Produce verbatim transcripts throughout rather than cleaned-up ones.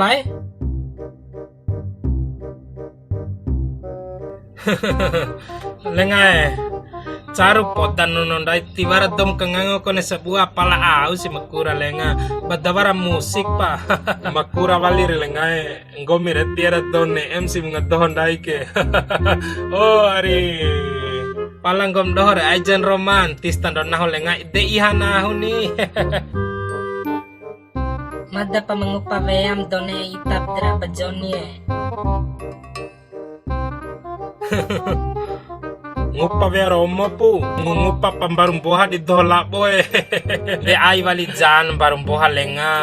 Ae. Lengae, caru poda nono ndai tiwara dou ma kangango kone sabua pala au si makura lenga. Ba da wara musik pa. Makura wali re lengae. Nggomi re tiwara dou ne'em si wunga doho ndai ke. Oh, ari. Pala nggomi doho re ai jan romantis tando nahu lengae. De iha nahu ni. Mada pa ma ngupa weam dou ne'e ita ba dera ba Joni e. Ngupa wea romo pu, ngu-, ngupa pa mbaru mboha di doho labo e. De ai wali jan mbaru mboha lenga.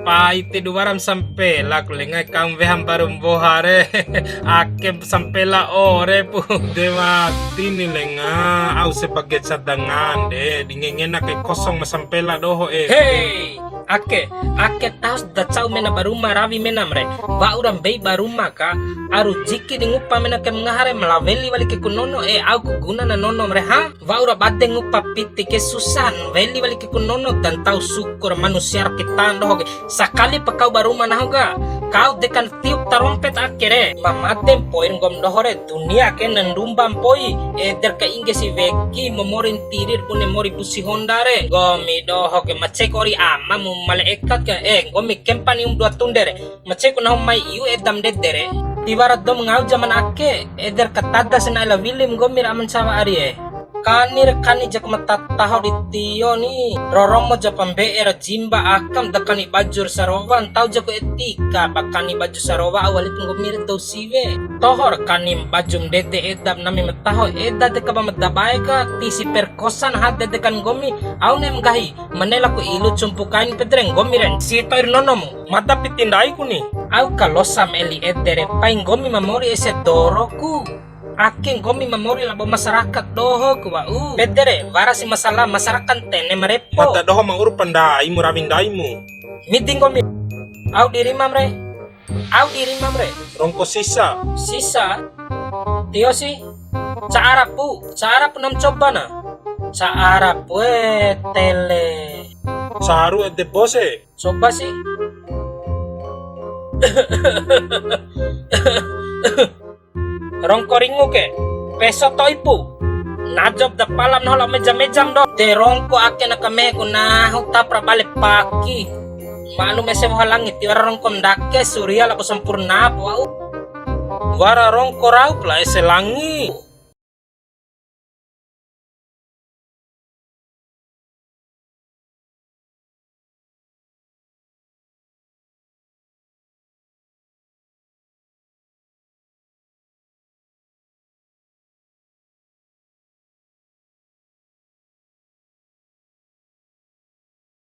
Pai ti duwaram sampela ku lenga kaum weha mbaru mboha re. Ake sampela ore pu. De wati ni lenga, au sebagai cadangan de, di ngengena kai kosong ma sampela doho e. Hei! Ake, ake tahos da cau mena ba ruma rawi menam re. Wa'ura mbei ba ruma ka, aru jiki di ngupa mena ke ma ngaha re, ma lao weli wali ke ku nono e, au ku guna na nonom re, ha? Wa'ura bade ngupa piti ke susahan, weli wali ke ku nono dan tau syukur manusia ra kita doho ke. Sakali pa kau ba ruma nahu ka, kau dekan tiup tarompet ake re, ma made mpoir nggomi doho re, dunia ke na ndumba mpoi, eder ka ingge si weki, ma mori ntirir bune mori busi honda re, nggomi doho ke ma ceko ori amamu malaikat ke, eh, nggomi kempa ni um dua tunde re, ma ceko nahu mai iu edam ndede re, tiwara dou ma ngau jaman ake, eder ka tada si na'e la wilim nggomi ra aman sawa ari e. Kani re kani jaku ma tataho di tio ni, roromo japa mbe'e ra jimba akam da kani baju ra sarowa, ntau jaku etika ba kani baju sarowa au wali nggomi re dou siwe. Toho ra kani baju ndede edap nami ma taho eda deka ba ma dabae ka, ti si perkosa na hade dekan nggomi, au ne'e ma nggahi, mane laku ilu cumpu kain pede re nggomi re, si to'ir nonomu, mada piti ndai ku ni. Au ka losa ma eli ede re, pai nggomi ma mori ese doro ku. Ake nggomi ma mori labo masyarakat doho ku wa'u. Pede re, wara si masalah masyarakat ntene ma repo. Mada doho ma uru pa ndaimu rawi ndaimu. Midi nggomi. Au di rimam re. Au di rimam re. Rongko sisa. Sisa? Tio si. Ca Arab pu. Ca Arab nam coba na. Ca Arab we tele. Caru ede bose. Coba si. Rongko ringu ke, peso to'ipu. Najop da palam nahu lao meja-mejam do. De rongko ake na kameku nahu tapra bale paki. Maklum ese woha langi, tiwara rongko ndake, Surya labo Sampurna, wa'u. Wara rongko raup la ese langi.